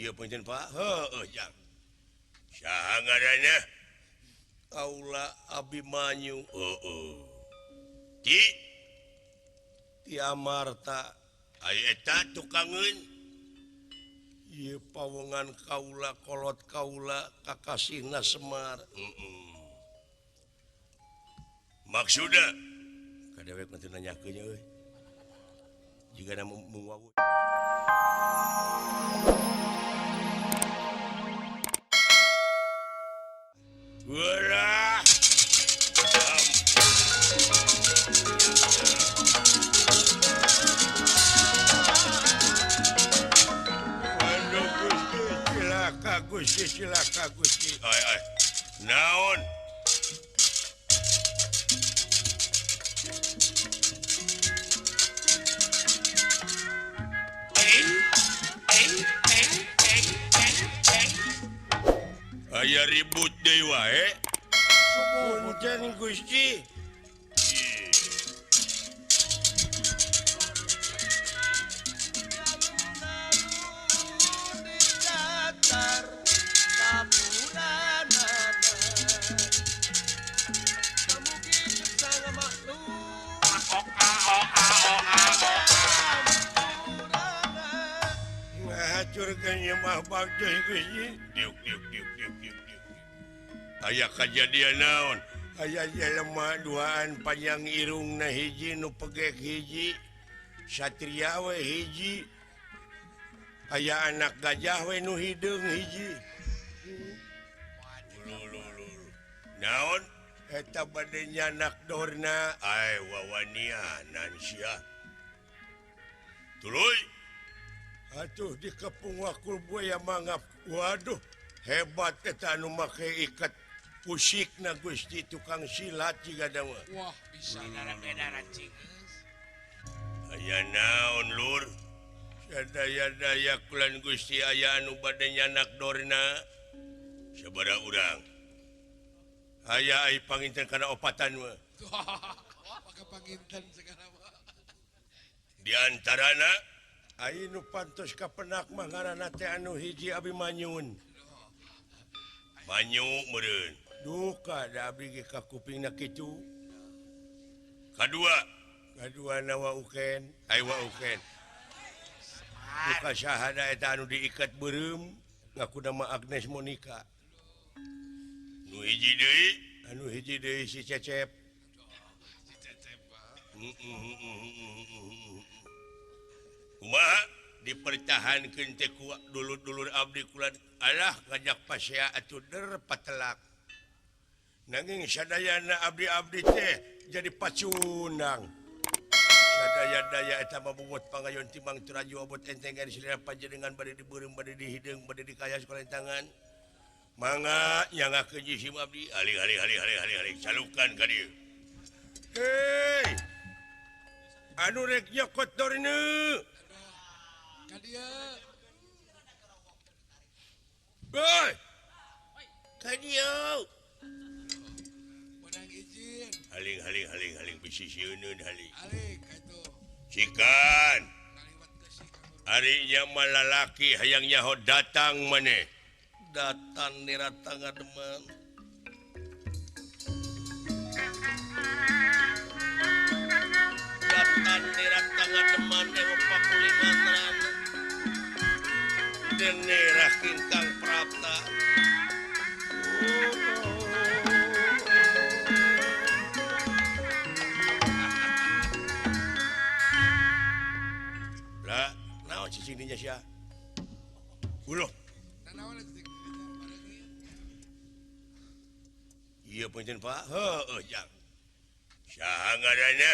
Ieu punten Pak. Heueuh jang. Saha ngaranna? Kaula Abimanyu. Heueuh. Ti Ti Amarta. Ai eta tukangeun. Ieu pawongan kaula kolot kaula kakasihna Semar. Heeh. Maksudna ka dewek mah teu nanyakeun nya euy. Jigana mung wawuh. Wah. Aduh Gusti cilaka Gusti cilaka Gusti. Ai ai. Naon? Aya ribut deui wae. Punten Gusti. Ngahacurkeun ieu mah bagja Gusti. Diuk diuk diuk diuk diuk. Aya kajadian naon? Aya jelema duaan panjang irungna hiji nu pegek hiji, satria we hiji. Aya anak gajah we nu hideung hiji. Naon? Eta bade nyanak dorna. Ai wawanianan sia. Tuluy. Atuh dikepung wakul buaya mangap. Waduh, hebat eta anu make ikat pusikna Gusti tukang silat jiga mah. Wah, bisa darah-darah cingis. Aya naon lur? Sadaya-daya kulan Gusti aya anu bade nyanak dorna. Sabaraha urang? Aya ai panginten kana opatan mah. Wah, panginten segala mah. Di antarana ai nu pantos kapenak mah ngaranna teh anu hiji Abimanyun. Banyu meureun. Duka da abdi ge ka kupingna kitu. Kadua, kadua na wa uken, ai wa uken. Duka sahada eta anu diikat beureum ngaku nama Agnes Monica. Nu hiji deui, anu hiji deui si Cecep. Si Cecep. Kumaha dipertahankeun teh ku dulur-dulur abdi kula alah ngajak pasea atuh der patelak. Nanging sadayana abdi-abdi teh jadi pacundang. Sadaya-daya eta mah bobot pangayon timbang teraju abot enteng garis selera panjenengan bade dibeureum bade dihideung bade dikaya sakolentangan. Mangga nyangakeun jisim abdi aling aling aling aling aling aling salukan ka dieu. Hei. Anu rek nyokot dorna. Ka dieu. Hei. Ka dieu. Menang izin. Haling haling haling haling bisi sieuneun haling. Haling ka itu. Cikan. Ngaliwat geusi ka guru. Ari nya mah lalaki hayang nyaho datang maneh. Datang nirata ngademan. Datang nirata ngademan ewa pakuliman. Dene Kingkang Prapta. Lah, naon cicing dinya sia? Uloh. Ieu punten Pak. Heueuh jang. Saha ngaranna?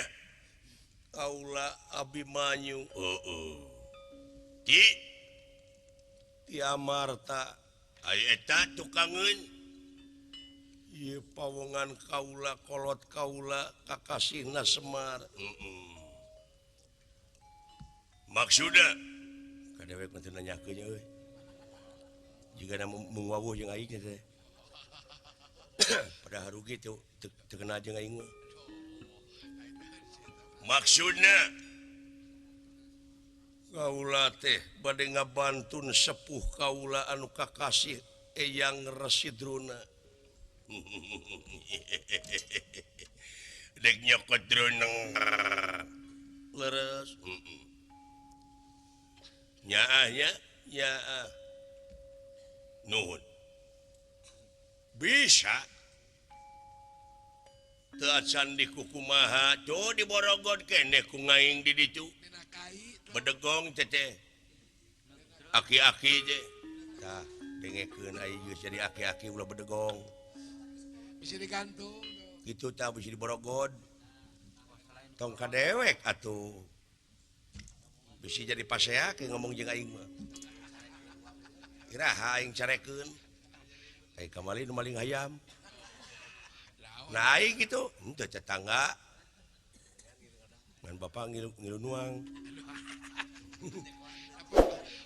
Kaula Abimanyu. Heueuh. Ti Ti Amarta. Ai eta tukangeun. Ieu pawongan kaula kolot kaula kakasihna Semar. Heeh. Maksudna ka dewek mah teu nanyakeun nya euy. Jigana mung wawuh jeung aing teh. Padahal rugi teu kena jeung aing mah. Maksudna Kaula teh bade ngabantun sepuh kaula anu kakasih Eyang Resi Drona. Dek nyokot droneng leres. Nyaah nya, nyaah. Nuhun. Bisa. Teu acan di kukumaha, tuh di Borogot keneh ku ngaing di ditu. Bedegong teteh. Aki-aki teh. Tah, dengekeun ai geus jadi aki-aki ulah bedegong. Bisa digantung. Kitu tah bisa di Borogot. Tong ka dewek atuh. Bisi jadi pasea ke ngomong jeung aing mah. Iraha aing carekeun. Ai kamari nu maling hayam. Nah aing kitu, henteu tetangga. Ngan bapak ngilu nuang.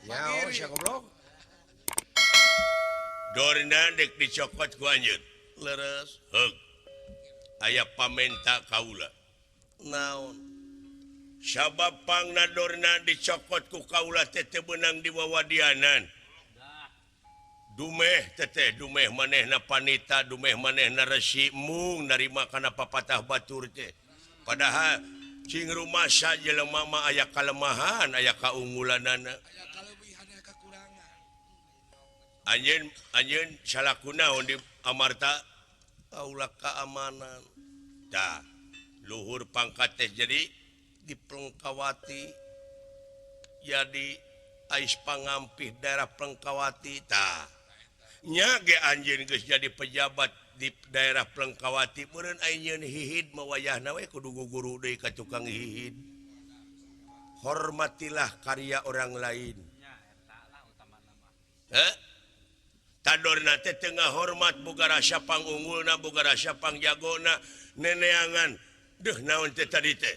Ya, oh sia goblok. Dorna dek dicokot ku anjeun. Leres, heug. Aya pamenta kaula. Naon? Sabab pangna dorna dicokot ku kaula teh teu beunang diwawadianan. Dumeh teteh, dumeh manehna panita, dumeh manehna resi mung narima kana papatah batur teh. Padahal cing rumasa jelema mah aya kalemahan, aya kaunggulanana. Aya kalebihan, aya kakurangan. Anjeun anjeun salaku naon di Amarta kaula keamanan. Tah, luhur pangkat teh jadi di Plengkawati, jadi ais pangampih daerah Plengkawati. Tah nya ge anjeun geus jadi pejabat di daerah Plengkawati, meureun anjeun hihid mah wayahna we kudu guguru deui ka tukang hihid. Hormatilah karya orang lain. Heh? Tadorna teh teu ngahormat boga rasa pangunggulna, boga rasa pangjagona, neneangan deuh naon teh tadi teh.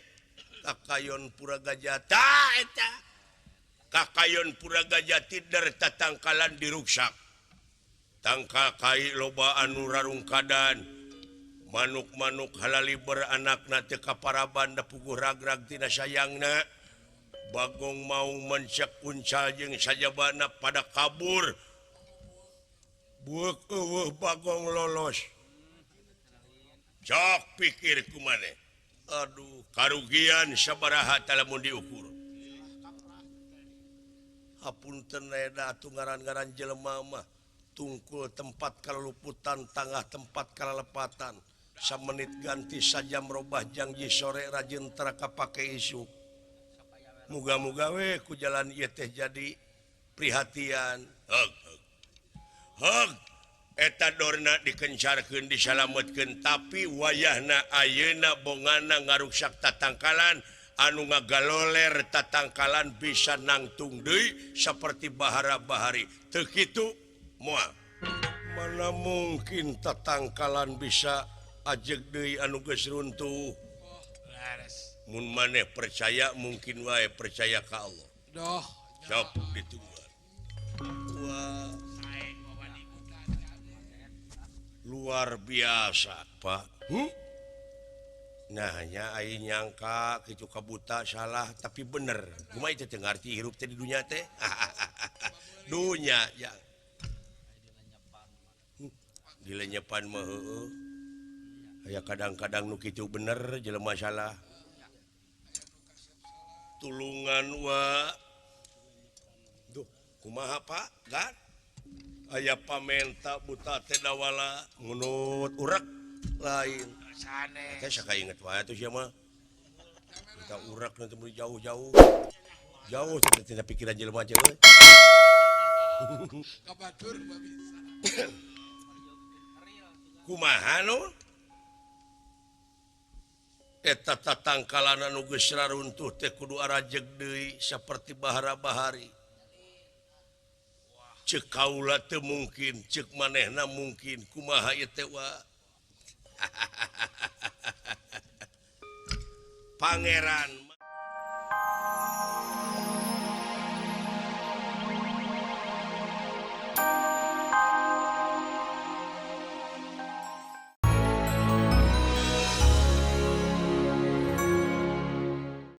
Kakayon Puragajati eta. Kakayon Puragajati der tatangkalan diruksak. Tangkal kai loba anu rarungkadan. Manuk-manuk halaliber anakna teu kaparaban da puguh ragrag tina sayangna. Bagong mau mencek uncal jeung sajabana pada kabur. Bueuk eueuh bagong lolos. Cok pikir kumaneh. Aduh, karugian sabaraha lamun diukur. Hapunten eda atuh ngaran-ngaran jelema mah tungkul tempat kalaluputan, tangah tempat kalalepatan. Samenit ganti sajam robah janji sore rajin tara kapake isuk. Muga-muga we ku jalan ieu teh jadi prihatian. Heug heug. Heug. Eta dorna dikencarkeun disalametkeun, tapi wayahna ayeuna bongana ngaruksak tatangkalan anu ngagaloler tatangkalan bisa nangtung deui saperti bahara-bahari. Teu kitu moal. Mana mungkin tatangkalan bisa ajeg deui anu geus runtuh. Mun maneh percaya mungkin wae percaya ka Allah. Doh. Sok ditungguan. Wah. Luar biasa, Pak. Nah, nya aing nyangka kitu kabuta salah tapi bener. Kumaha teh teu ngarti hirup teh di dunya teh? Dunya ya. Dilenyepan mah heueuh. Aya kadang-kadang nu kitu bener jelema salah. Tulungan wa. Duh, kumaha Pak? Gan? Aya pamenta buta teh dawala ngunut urek lain. Teh sakainget wae atuh sia mah. Kita urek nanti jauh-jauh. Jauh teh tina pikiran jelema euy. Ka batur mah bisa. Kumaha nu? Eta tatangkalan anu geus raruntuh teh kudu arajeg deui saperti bahara-bahari. Cek kaula teu mungkin, cek manehna mungkin, kumaha ieu teh wa. Pangeran